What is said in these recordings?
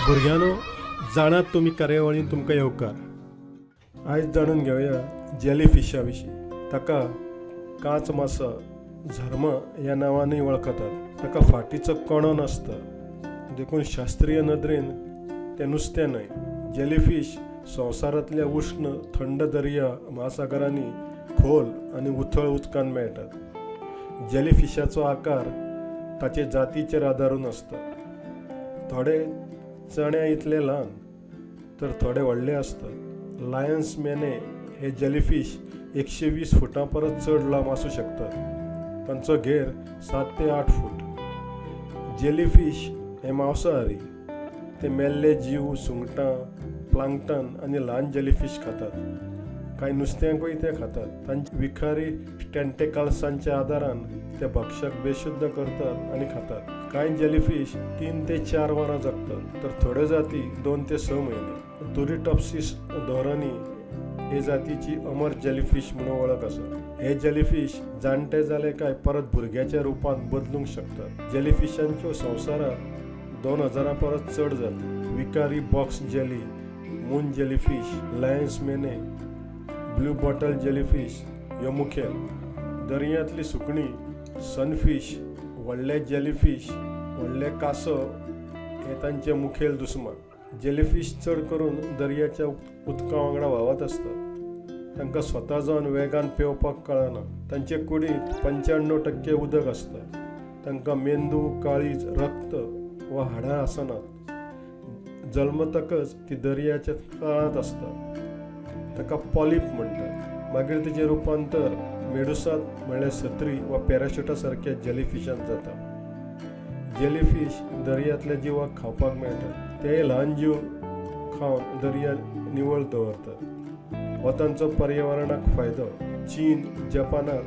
भुरग्यांनो, जाणात तुमी कार्यावळीन तुमकां येवकार. आयज जाणून घेवया जेलीफिशा विशीं. ताका कांच मासा, झर्मा ह्या नांवानूय वळखतात. ताका फाटीचो कणो नासता, देखून शास्त्रीय नदरेन तें नुस्तें न्हय. जेलीफीश संवसारांतल्या उश्ण थंड दर्या, म्हासागरांनी खोल आनी उथळ उदकांत मेळटात. जेलीफिशाचो आकार ताचे जातीचेर आदारून आसता. थोडे चण्या इतले ल्हान तर थोडे व्हडले आसतात. लायन्स मेने हे जेलीफीश 120 फुटां परस चड लांब आसूं शकतात. तांचो घेर 7 ते 8 फूट. जेलीफीश हे मांसाहारी. ते मेल्ले जीव, सुंगटां, प्लांकटन आनी ल्हान जेलीफीश खातात. कांय नुस्त्यांकूय ते खातात. तांच्या विखारी टेंटेकल्सांच्या आदारान ते भक्षक बेशुद्ध करतात आनी खातात. कांय जेलीफीश 3 ते 4 वरां जगतात, तर थोड्यो जाती 2 ते 6 म्हयने. तुरिटॉप्सिस दोरानी हे जातीची अमर जेलीफीश म्हणून वळख आसा. हे जेलीफीश जाणटे जाले काय परत भुरग्याच्या रुपांत बदलूंक शकतात. जेलीफिशांच्यो संवसारांत 2000 परस चड जाती. विखारी box jelly, moon jellyfish, lion's mane, blue bottle jellyfish ह्यो मुखेल. दर्यांतली सुकणीं, सनफीश, व्हडले जेलीफीश, व्हडले कांसव हे तांचे मुखेल दुस्मान. जेलीफीश चड करून दर्याच्या उदका वांगडा व्हांवत आसतात. तांकां स्वता जावन वेगान पेंवपाक कळना. तांचे कुडींत 95% उदक आसता. तांकां मेंदू, काळीज, रक्त वा हाडां आसनात. जल्मतकच ती दर्याच्या तळांत आसता. ताका पॉलीप म्हणटात. मागीर तेचें रुपांतर मेडुसात, म्हळ्यार सत्री वा पॅराशुटा सारक्या जेलीफिशांत जाता. जेलीफीश दर्यांतल्या जिवाक खावपाक मेळटात. तेय ल्हान जीव खावन दर्या निवळ दवरतात. हो तांचो पर्यावरणाक फायदो. चीन, जपानात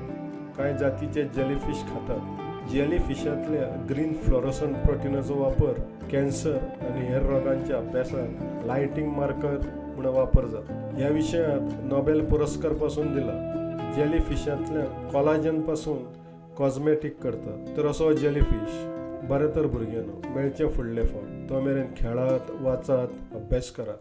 कांय जातीचे जेलीफीश खातात. जेलीफिशांतल्या ग्रीन फ्लोरोसंट प्रोटिनाचो वापर कॅन्सर आनी हेर रोगांच्या अभ्यासात लायटींग मार्कर म्हूण वापर जाता. ह्या विशयांत नोबेल पुरस्कार पासून दिला. जेलीफिशांतल्यान कॉलाजन पासून कॉस्मेटीक करतात. तर असो जेलीफीश. बरें तर भुरग्यांनो, मेळचें फुडले फावट. तो मेरेन खेळात, वाचात, अभ्यास करात.